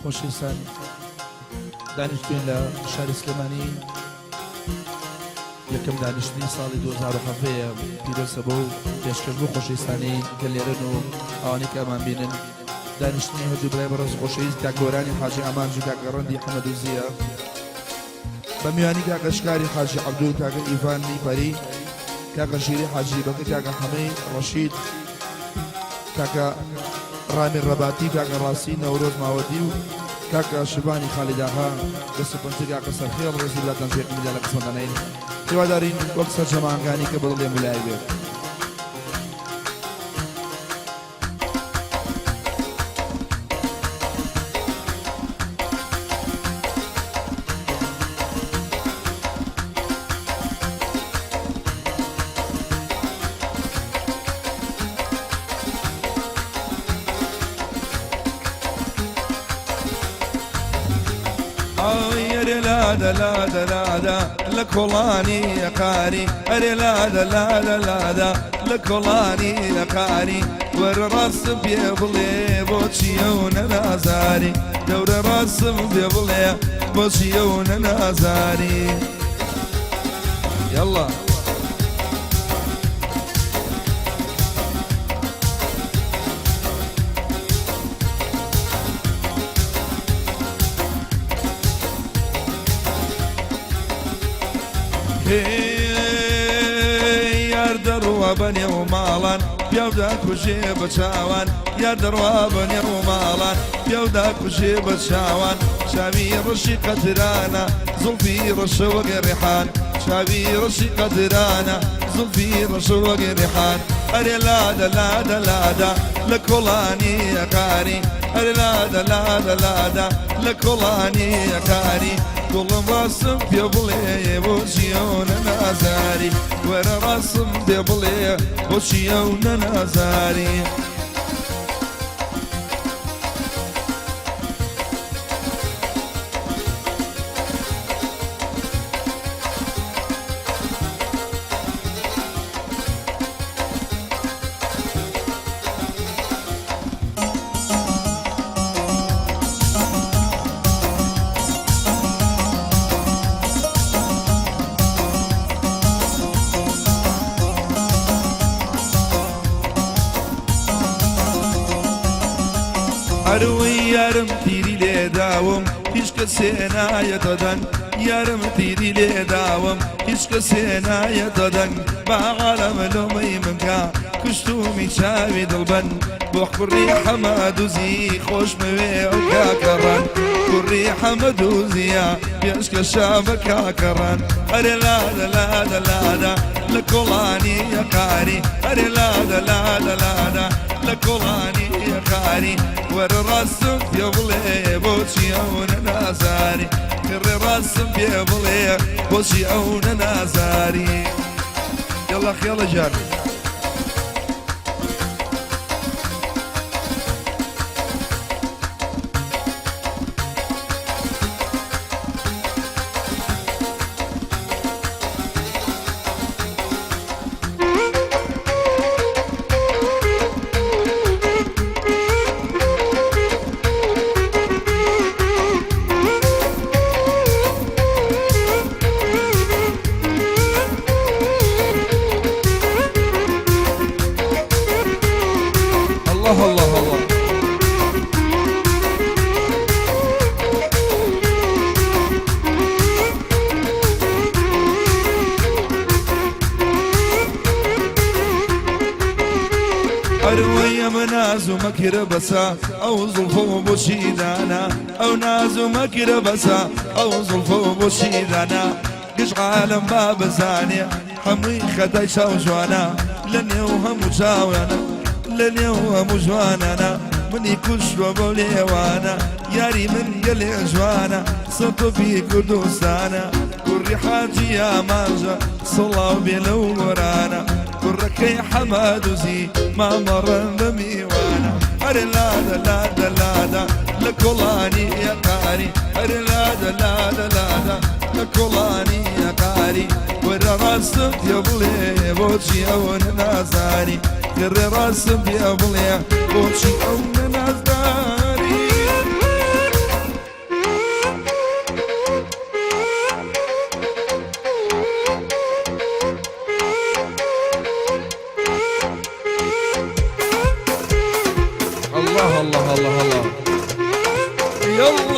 خۆشەویستان دانیشتوین لە شاری سلێمانی یەکەم دانیشتنی ساڵی 2017 پیرۆزە بۆ پێشکەش بۆ خۆشەویستانی کە لێرەن و ئەوانەی کە ئەمان بینن دانیشتنی هەردوو برای بەڕێز خۆشەویست کاک گۆرانی حاجی ئامانج و کاک ڕەندی حەمەدوزیە بە میوانی کاکە شکاری حاجی عەبدول کاکە ئیڤانی پەری کاکە ژیری حاجی بەکر کاکە حەمەی ڕەشید کاکە ڕامی ڕەباتی کاکە ڕاستی نەورۆز ماوەدی و کاکە شبانی خالیداغا دەست و پەنجەی کاکە سەرخێڵ ڕێزی براتان شێخ میلا لە قسمەتانین هیوادارین وەک سەرجەمانگانی کە بەدڵێ ملای بێت. ئەرێ لادە لادە لادە لە کۆڵانی ئەقاری ئەرێ لادە لادە لادە لە کۆڵانی ئەقاری وەرە ڕاستم پێ بڵێ بۆچی ئەو نەنازاری گەورە ڕاستم پێ بڵێ بۆچی ئەو نەنازاری یەڵا. یار دەڕوا بە نێو ماڵان پیاودا کوژێ بە چاوان یار دەڕوا بە نێو ماڵان پیاودا کوژێ بە چاوان چاوی ڕەشی قەترانە زوڵفی ڕەشە وەک ڕیحان چاوی ڕەشی قەترانە زوڵفی ڕەشە وەک ڕیحان ئەرێ لادە لادە لادە لە کۆڵانی ئەقاری ئەرێ لادە لادە لادە لە کۆڵانی ئەقاری گوڵم ڕاستم پێ بڵێ بۆچی ئەو نەنازاری وەرە ڕاستم پێ بڵێ بۆچی ئەو نەنازاری. ئەروەی یارم تیری لێداوم هیچ کەسێ نایەتە دەنگ یارم تیری لێداوم هیچ کەسێ نایەتە دەنگ با عالەم لۆمەی منکا کوشتومی چاوی دڵبەند بۆ کوڕی حەمەدوزی خۆشمەوێ ئەو کاکەڕان کوڕی حەمەدوزیە پێشکەشە بە کاکەڕان ئەرێ لادە لادە لادە لە کۆڵانی یەقاری ئەرێ لادە لادە لادە لە کۆڵانی یەقاری وەرە ڕاستم پێ بڵێ بۆچی ئەو نەنازاری ڕێ ڕاستم پێ بڵێ بۆچی ئەو نەنازاری یەڵا خێڵە گیان. الله الله الله. ئەروەیە مناز و مەکرە بەسە ئەو زوڵفە و بۆچی دانا ئەو ناز و مەکرە بەسە ئەو زوڵفە و بۆچی دانا گشت عالەم با بزانێ هەمووی خەتای چاو جوانە لە نێو هەموو چاوانە لە نێو هەموو جوانانە منی کوشتوە بەو لێوانە یاری من گەلێ جوانە سەتۆپی کوردستانە کوڕی حاجی ئامانجە سڵاو بێ لەو گۆرانە کوڕەکەی حەمادوزی مامەڕەن بە میوانە ئەرێ لادە لادە لادە لە کۆڵانی یەقاری ئەرێ لادە لادە لادە. لە کۆڵانی ئەقاری وەرە ڕاستم پێ بڵێ بۆچی ئەوە نازاری گەڕێ ڕاستم پێ بڵێ بۆچی ئەو نازاری. الله الله الله الله يلا.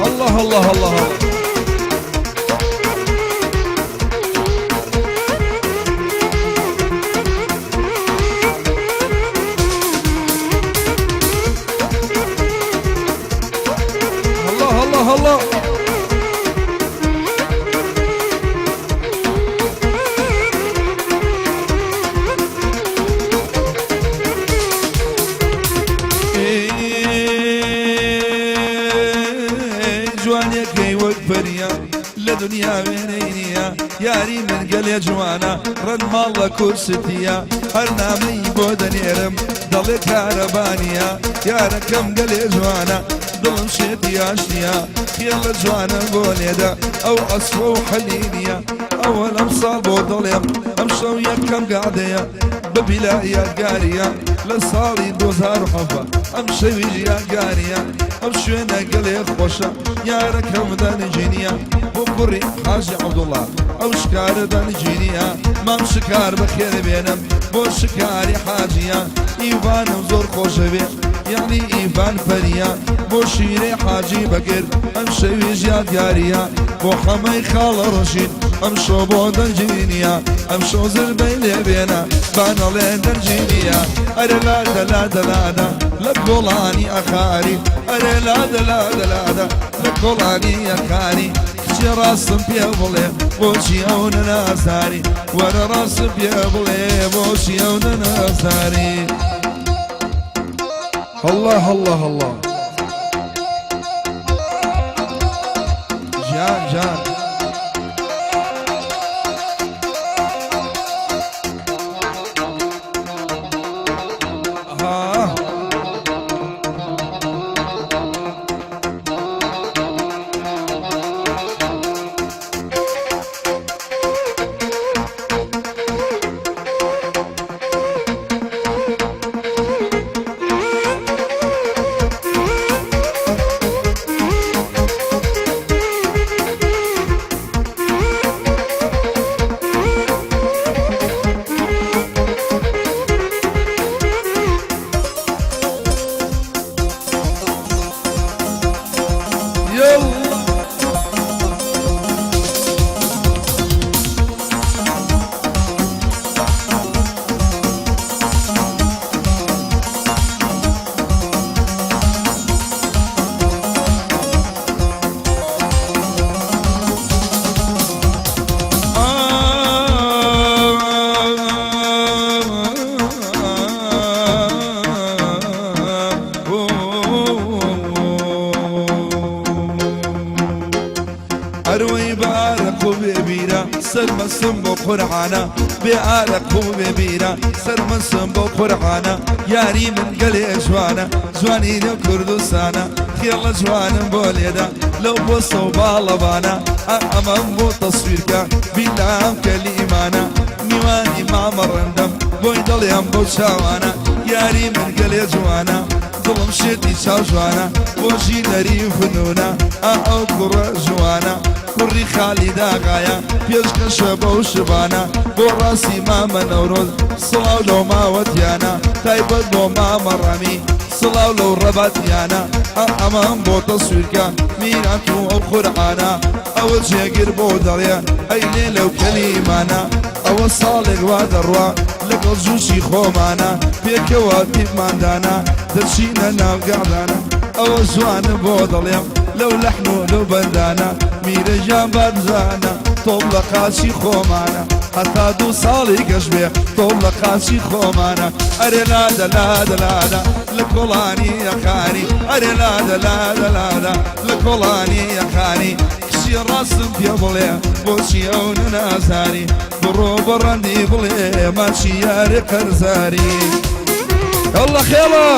الله الله الله الله. الله الله الله. جوانیەکەی وەک پەریە لە دنیا وێنەی نییە، یاری من گەلێ جوانە ڕەن ماڵ لە کورستیە، هەر نامەی بۆ دەنێرم دەڵێ کارەبانیە، یارەکەم گەلێ جوانە دڵم شێتی ئاشنیە، خێڵە جوانە بۆ لێدە ئەو ئەسوە و حەلینیە، ئەوە لەم ساڵ بۆ دەڵێم ئەم شەو یەکەم گادەیە بەبیلا یادگاریە لە ساڵی 2007 ئەم شەوی یادگاریە، ئەم شوێنە گەلێ خۆشە یارەکەم دەنجینیە، بۆ کوڕی حاجی عەبدوڵڵا ئەو شکارە دەنجینیە، مام شکار بەخێر بێنم بۆ شکاری حاجیە، ئیڤانم زۆر خۆشەوێ یعنی ئیڤان پەریە، بۆ شیرەی حاجی بەگر ئەم شەویش یادگاریە، بۆ حەمەی خاڵە ڕەشید ئەم شەو بۆ دەنجینیە، ئەم شەو زربەی لێبێنە بانەڵێ دەنجینیە، ئەرێ لادە لادە لادە لە کۆڵانی ئەخاری، ئەرێ لادە لادە لادە لە کۆڵانی ئەخاری، کچێ ڕاستم پێ بڵێ بۆچی ئەو نەنازاری، وەرە ڕاستم پێ بڵێ بۆچی ئەو نەنازاری. الله الله الله. جان جان. آه. يلا. ئەروەی بە ئارەق و بێبیرە سەرمەسم بۆ قورعانە، بێ ئارەق و بێبیرە سەرمەسم بۆ قورعانە، یاری من گەلێ جوانە جوانی لەو کوردستانە، خێڵە جوانم بۆ لێدا لەو بۆسە و باڵەبانە، ئەمەم بۆ تەسویرکە بیلام کەلیمانە، میوانی مامە ڕەندەم بۆی دەڵێم بۆ چاوانە، یاری من گەلێ جوانە دڵم شێتی چاو جوانە، بۆ ژینەری فنونە ئەو کوڕە جوانە، کوڕی خالی داغایە پێشکەشە بەو شبانە، بۆ ڕاستی مامە نەورۆز سڵاو لەو ماوەتیانە، تایبەت بۆ مامە ڕەمی سڵاو لەو ڕەباتیانە، ئا ئەمان بۆ تەسویرکە میرات و ئەو قورعانە، ئەوە جێگر بۆ دەڵێ ئەی لێ لەو کەلیمانە، ئەوە ساڵێک وا دەڕوا لەگەڵ جووشی خۆمانە، پێکەوە تیپمان دانا دەچینە ناو گەعدانە، ئەوە جوانە بۆ دەڵێم لەو لەحن و لەو بەندانە، میرە گیان با بزانە تۆپ لە قاچی خۆمانە، هەتا دوو ساڵی گەش بێ تۆپ لە قاچی خۆمانە. ئەرێ لادە لادە لادە لە کۆڵانی یەخانی، ئەرێ لادە لادە لادە لە کۆڵانی یەخانی، کچی ڕاستم پێ بڵێ بۆچی ئەو نەنازانی، بڕۆ بە ڕەندی بڵێ ماچی یاری قەرزاری. يلا خێڵە.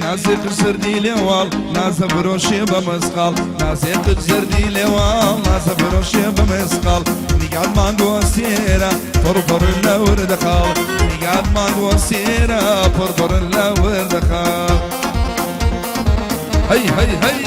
نازێ قژ زەردی لێواڵ نازە فرۆشێ بە مەسقاڵ، نازێ قژ زەردی لێواڵ نازە فرۆشێ بە مەسقاڵ، نیگات مانگۆ سێرە پڕ پڕ لە وردەخاڵ، نیگات مانگۆ سێرە پڕ پڕ لە وردەخاڵ. هەی هەی هەی.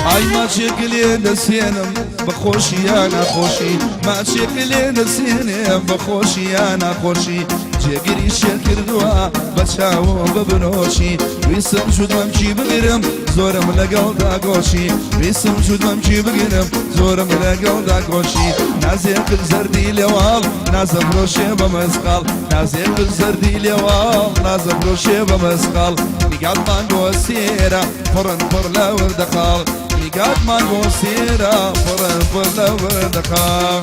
ئای ماچێک لێ دەسێنم بە خۆشی یا ناخۆشی، ماچێک لێ دەسێنێم بە خۆشی یا ناخۆشی، جێگری شێر کردووە بە چاوە بە بنۆشی، ویستم جوودمەمکی بگرم زۆرم لەگەڵدا گۆشی، ویستم جوودمەمکی بگرم زۆرم لەگەڵدا گۆشی، نازێکت زەردی لێواڵ نازە فرۆشێ بە مەسقاڵ، نازێکت زەردی لێواڵ نازە فرۆشێ بە مەسقاڵ، نیگاتمان بۆ سێرە پڕن پڕ لە وردەخاڵ، نیگاتمان بۆ سێرە پڕن پڕ لە وردەخاڵ.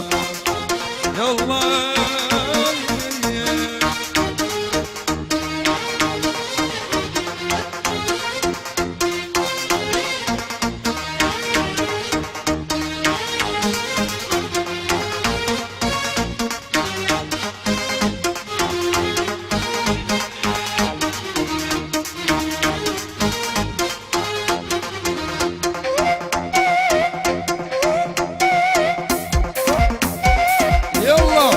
يلا يلا.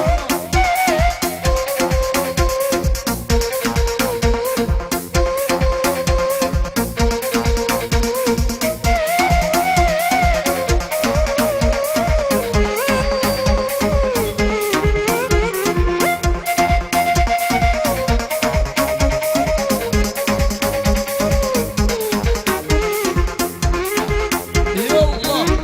يلا.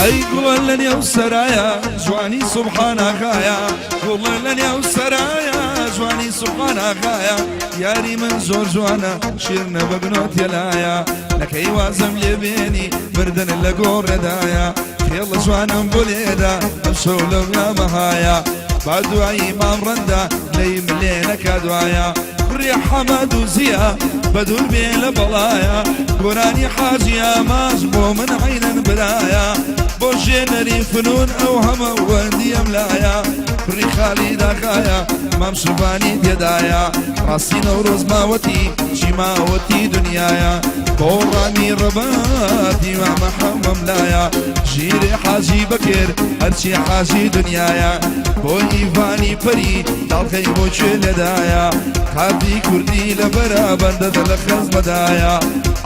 ئەی گوڵە لە نێو سەرایە جوانی سوبحان ئاغایە، گوڵە لە نێو سەرایە جوانی سوبحان ئاغایە، یاری من زۆر جوانە شیرنە بەگنۆ تێلایە، نەکەی وازم لێ بێنی مردن لە گۆڕێدایە، خێڵە جوانم بۆ لێدا ئەم شەو لەو یامەهایە، با دوایی مام ڕەندە لەی ملێ نەکا دوایە، کوڕی حەمەد و زیە بە دوور بێ لە بەڵایە، گۆرانی حاجی ئاماژ بۆ من عەینەن برایە، بۆ ژێنەری فنون ئەو هەمە وەندیم لایە، کوڕی خالی داغایە مام شوانی تێدایە، ڕاستی نەورۆز ماوەتی چی ماوەتی دنیاە، بۆ ڕامی ڕەباتی مامە حەمەم لایە، ژیرێ حاجی بەکر هەرچی حاجی دنیاە، بۆ ئیڤانی پەری داڵغەی بۆ کوێ لێدایە، کاردی کوردی لەبەرە بەندەدە لە خزمەدایە،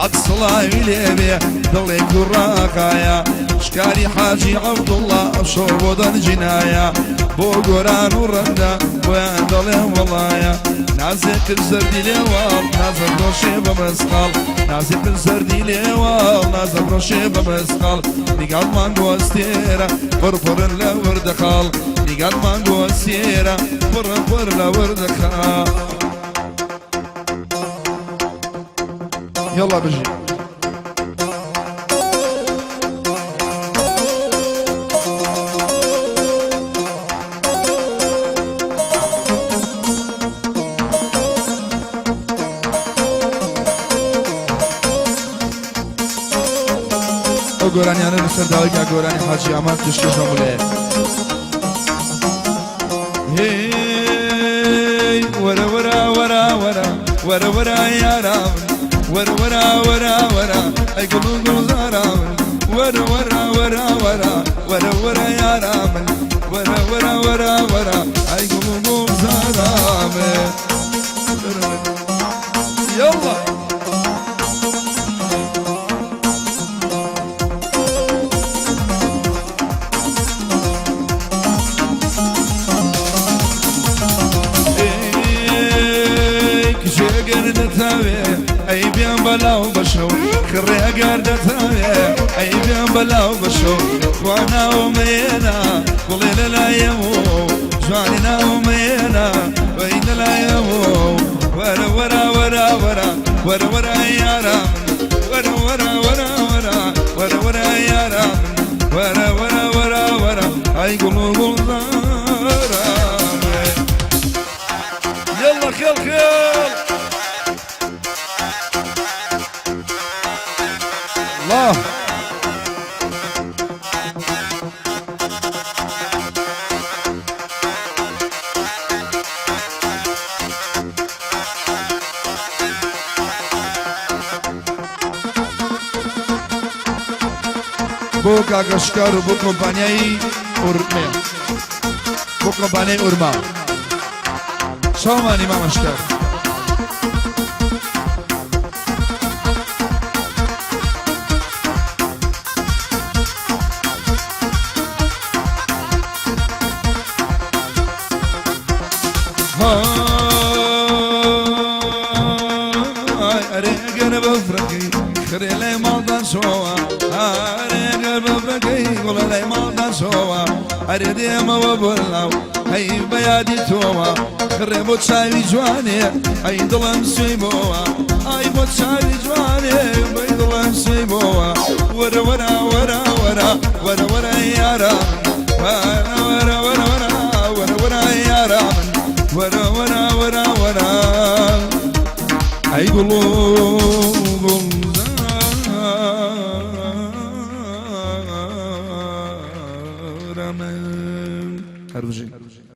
ئەک سڵاوی لێبێ دڵێ کوڕاغایە، شکاری حاجی. حاجی عەبدوڵڵا ئەمشەو بۆ دەنگی نایە بۆ گۆران و ڕەندە بۆیان دەڵێم وەڵایە نازێ کرد زەردی لێواڵ نازە ڕۆشێ بە مەسقاڵ نازێ کرد زەردی لێواڵ نازە ڕۆشێ بە مەسقاڵ نیگاڵمان بۆ ئەستێرە پڕ پڕن لە وردەخاڵ نیگاڵمان بۆ ئەستێرە پڕ پڕ لە وردەخاڵ. یەڵا بژی. ئەو گۆرانیانە لەسەر داوای کاک گۆرانی حاجی ئامان پێشکەش بە مولەیە. هێی وەرە وەرە وەرە وەرە وەرە وەرە یارا وەرە وەرە وەرە وەرە ئەی گوڵ و گوڵزارا وەرە وەرە وەرە وەرە وەرە وەرە یارا من وەرە وەرە وەرە وەرە ئەی گوڵ و گوڵزارا من يلا. کچێگەر دەتاوێ ئەی بێم بەلاو بەشەو کڕێگەر دەتاوێ ئەی بێم بەلاو بەشەو خوا ناومێنە گوڵێ لەلایەوە جوانی ناومێنە وەی لەلایەوە وەرە وەرە وەرە وەرە وەرە وەرە یارا وەرە وەرە وەرە وەرە وەرە وەرە یارا وەرە وەرە وەرە وەرە ئەی گوڵ و گوڵزارا. يلا خيل خيل الله. بۆ کاکەشکار و بۆ کۆمپانیای ئورمێ بۆ کۆمپانیای ئورما چاومانی مامەشکار. های ئەرێ گەر بەفرەکەی خرێ لای ماڵدان شۆوە ئەرێ گەر بەفرەکەی گوڵە لای ماڵدان شۆوە ئەرێ دێمەوە بۆ لاو هەی بە یادی تۆوە خڕێ بۆ چاوی جوانێ ئەی دڵم سوێی بۆوە ئای بۆ چاوی جوانێ بەی دڵم سوێی بۆوە وەرە وەرە وەرە وەرە وەرە وەرە یارا وەرە وەرە وەرە وەرە وەرە وەرە یارا وەرە وەرە وەرە وەرە ئەی گوڵ و گوڵ.